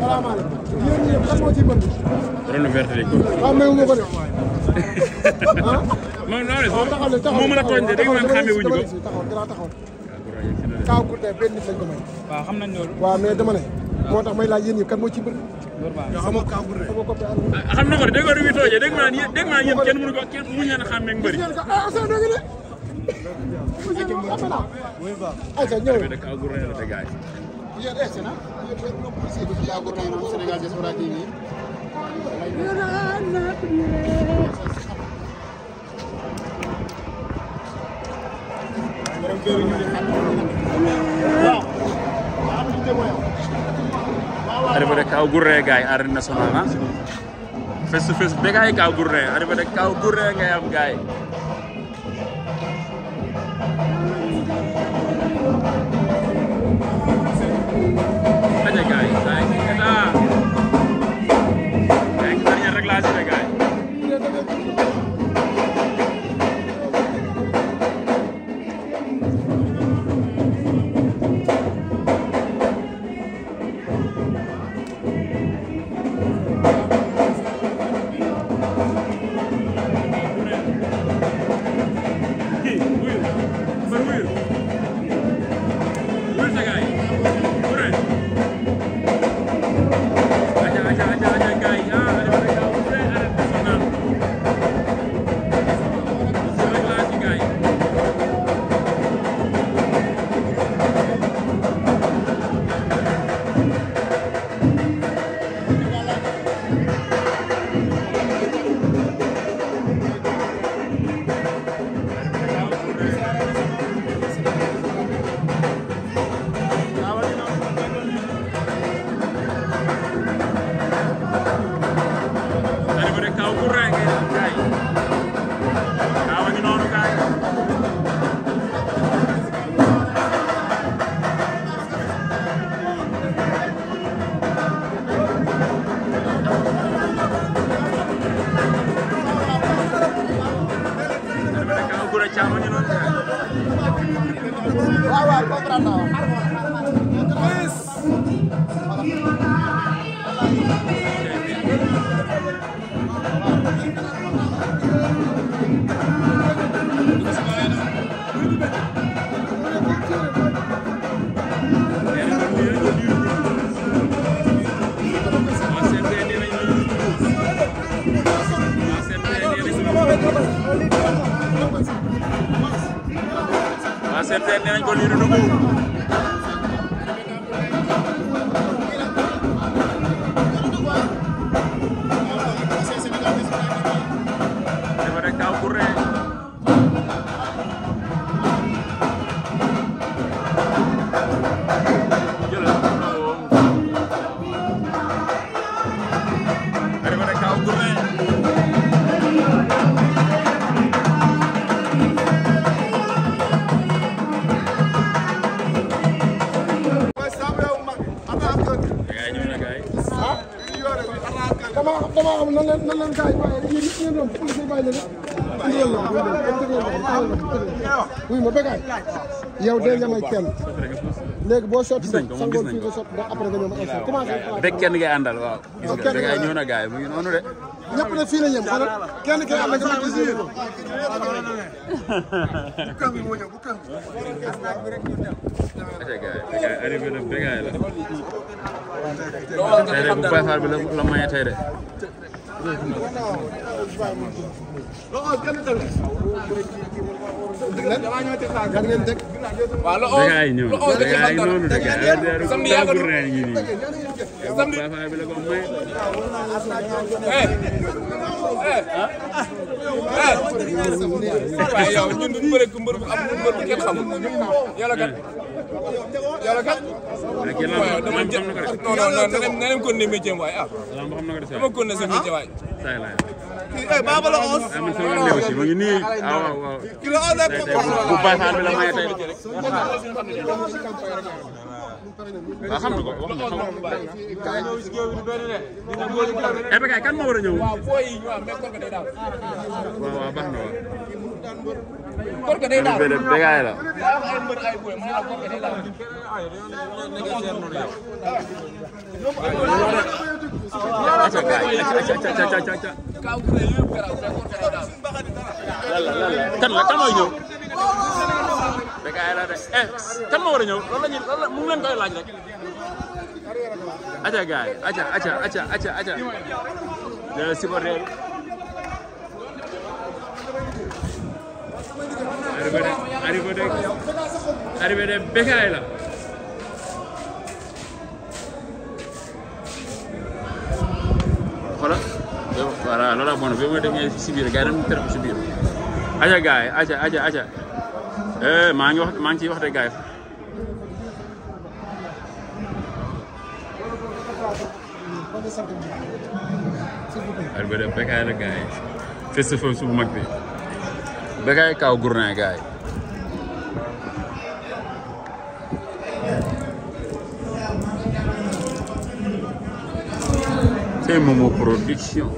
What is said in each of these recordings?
salaamaaleykum. yéen ñëpp kan moo ciy bëri. ron vert rek ko. waaw mayu nga ko de. ah. non non moo mën a tooñ de dégg nga xamee wuñu ko. taxaw. Kaaw Gourdin benn nit lañ ko may. waaw xam nañ loolu. waaw mais dama ne. moo tax may laaj yéen ñëpp kan moo ciy bëri. xam nga Kaaw Gourdin. xam na ko de dégg nga wi tooje dégg nga yéen kenn mënu ko kenn mënu leen a xàmmee mbëri. ah Ousseyn dégg nga de. ayca ñëw. Kaaw Gourdin la de gaay. yéen egsi na. Kaaw Gourdin moom Sénégal Diaspora TV. arrivé de Kaaw Gourdin gaay arène nationale ah. face to face bégaay Kaaw Gourdin arrivé de Kaaw Gourdin ngay am gaay. aja gaay gaay eta gaay dernier réglage de gaay. damaa xam nan leen gars yi waaye yéen ñëpp ñoom police yi bàyyi oui ma bégaay yow dee nga may kenn léegi boo sotti sangoon fii nga sotti ndax après nga ñëw ma instant commencé rek kenn ngay àndal waaw gis nga bégaay ñëw na gars yi mu ngi noonu de ñëpp ne fii la ñëm xoolal kenn kay ànd ak ma gis ko aca gars yi bégaay arrivé na bégaay la tey de bu Baye Fall bi la maye tey de bégaay ñëw bégaay noonu de gars yi Kaaw Gourdin ngi nii Baye Fall bi la ko maye waaye yow ñun duñ bëre ku mbër bu am mbër bu kenn xamul yàlla kat waaw dama jël non na leen kon ne métier waaye ah dama kon ne sa métier waay baba la os man sama néew ci mu ngi nii waaw waaw bu Baye Fall bi la maye tey waaw xam na ko wax nga xam nga. Bécaye kan moo war a ñëw. waaw booy yi waaw mais Korka day daal. waaw baax na waaw. Korka day daal. Bécaye la. daa am ay mbër ay booy ma ne la Korka day daal. Kaaw bu ne yëpp garaaw mais Korka day daal. kan mooy ñëw. Bécaye la de kan moo war a ñëw loolu la mu ngi leen koy laaj rek. aca gaay aca de supporter arrivé de Bécaye la. Voilà voilà loolu bon bi mooy demee si biir gars yi dañu tere si biir. aca gaay aca maa ngi ciy wax de gaay arrivé de Bécaye la gaay festival su bu mag bi Bécaye Kaw Gourdin gaay c'est Momo Production.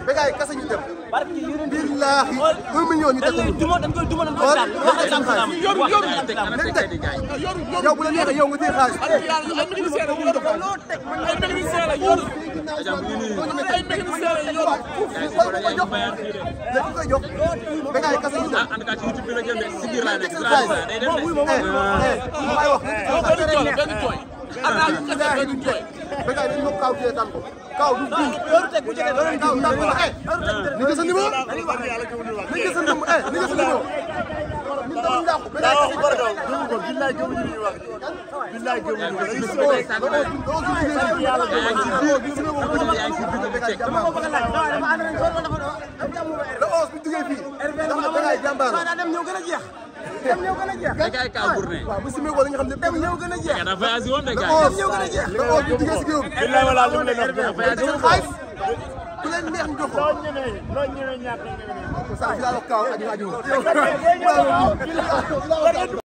Bécaye kese ñu dem. Billahi 1 million ñu teg yow bu la neexee yow nga téye xaalis. Bécaye kese ñu Bécaye dañu Kaw kii daan ko Kaw du Kaw daan ko ni nga sa numéro ni nga sa numéro ni nga sa numéro ni nga sa numéro billahi gëm ñu wax billahi gëm Bécaye Kaw Gourdin. waaw bu simee ko la nga xam ne dem ñëw gën a jeex. dafa voyagé woon de gars dem ñëw gën a jeex. bu diggee si géew bi. billahi wala lu mu leen wax xaalis ku leen neex ñu jox ko. saa fi laa la Kaw aju